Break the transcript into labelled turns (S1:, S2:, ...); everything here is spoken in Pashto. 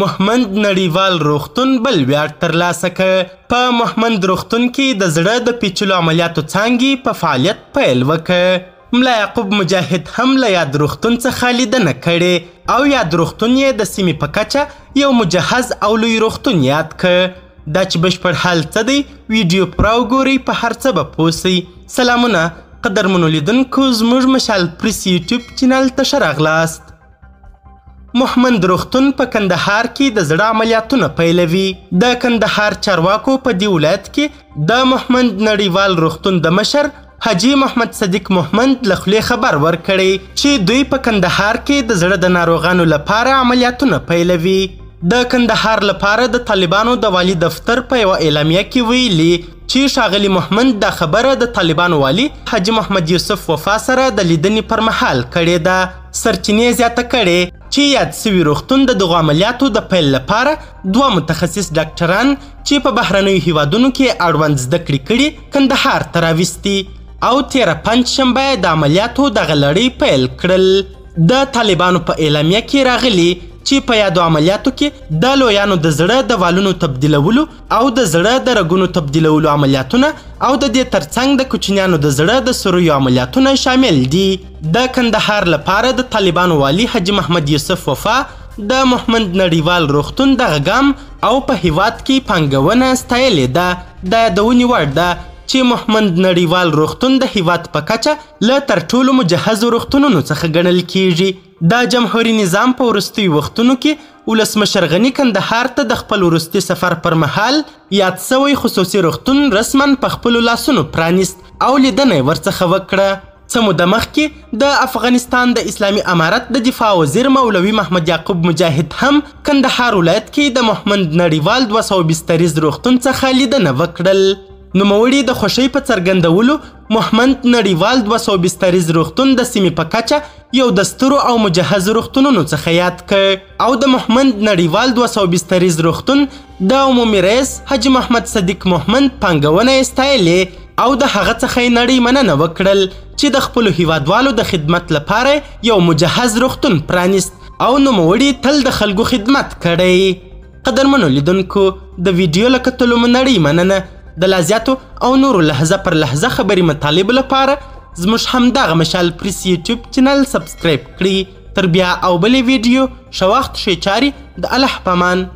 S1: مهمند نړیوال روغتون بل ویاړ ترلاسه کړ. په مهمند روغتون کې د زړه د پیچلو عملیاتو څانګې په فعالیت پیل وکړ. ملا یعقوب مجاهد هم له یاد روغتون څخه لیدنه کړې او یاد روغتون یې د سیمې په کچه یو مجهز او لوی روغتون یاد کړ. دا چې بشپړ حال څه دی، ویډیو پوره وګورئ، په هر څه به پوه سئ. سلامونه قدرمنو لیدونکو، زموږ مشال پریس یوټیوب چینل ته ښه راغلاست. مهمند روغتون په کندهار کې د زړه عملیاتونه پیلوي. د کندهار چارواکو په دې ولایت کې د مهمند نړیوال روغتون د مشر حاجي محمد صدیق مهمند له خولې خبر ورکړی چې دوی په کندهار کې د زړه د ناروغانو لپاره عملیاتونه پیلوي. د کندهار لپاره د طالبانو د والي دفتر په یوه اعلامیه کې ویلي چې ښاغلي مهمند دا خبره د طالبانو والي حاجي محمد یوسف وفا سره د لیدنې پر مهال کړې ده. سرچینې زیاته کړې چې یاد سوي روغتون د دغو عملیاتو د پیل لپاره دوه متخصص ډاکټران چې په بهرنیو هیوادونو کې اړوند زده کړې کړي کندهار ته راوستي او تېره پنجشنبه یې د عملیاتو دغه لړۍ پیل کړل. د طالبانو په اعلامیه کې راغلي چې په یادو عملیاتو کې د لویانو د زړه د والونو تبدیلولو او د زړه د رګونو تبدیلولو عملیاتونه او د دې ترڅنګ د کوچنیانو د زړه د سوریو عملیاتونه شامل دي. د کندهار لپاره د طالبانو والي حاجي محمد یوسف وفا د مهمند نړیوال روغتون دغه ګام او په هیواد کې پانګونه ستایلې ده. د یادونې وړ ده چې مهمند نړیوال روغتون د هیواد په کچه له تر ټولو مجهزو روغتونونو څخه ګڼل کیږي. د جمهوري نظام په وروستیو وختونو کې ولسمشر غني کندهار ته د خپل وروستي سفر پر مهال یاد سوی خصوصي روغتون رسما په خپلو لاسونو پرانیست او لیدنه یې ورڅخه وکړه. څه موده مخکې د افغانستان د اسلامي امارت د دفاع وزیر مولوي محمد یعقوب مجاهد هم کندهار ولایت کې د مهمند نړیوال 200 بستریز روغتون څخه لیدنه وکړل. نوموړي د خوښۍ په څرګندولو مهمند نړیوال 200 بستریز روغتون د سیمې په کچه یو د سترو او مجهزو روغتونونو څخه یاد کړ او د مهمند نړیوال 200 بستریز روغتون د عمومي رئیس حاجي محمد صدیق مهمند پانګونه یې ستایلې او د هغه څخه یې نړۍ مننه وکړل چې د خپلو هیوادوالو د خدمت لپاره یو مجهز روغتون پرانیست او نوموړي تل د خلکو خدمت کړی. قدرمنو لیدونکو، د ویډیو له کتلو مو نړۍ مننه. د لا زیاتو او نورو لحظه پر لحظه خبري مطالبو لپاره زموږ همدغه مشال پریس یوټیوب چینل subscribe کړئ. تر بیا او بلې ویډیو، ښه وخت، ښې چارې، د الله په امان.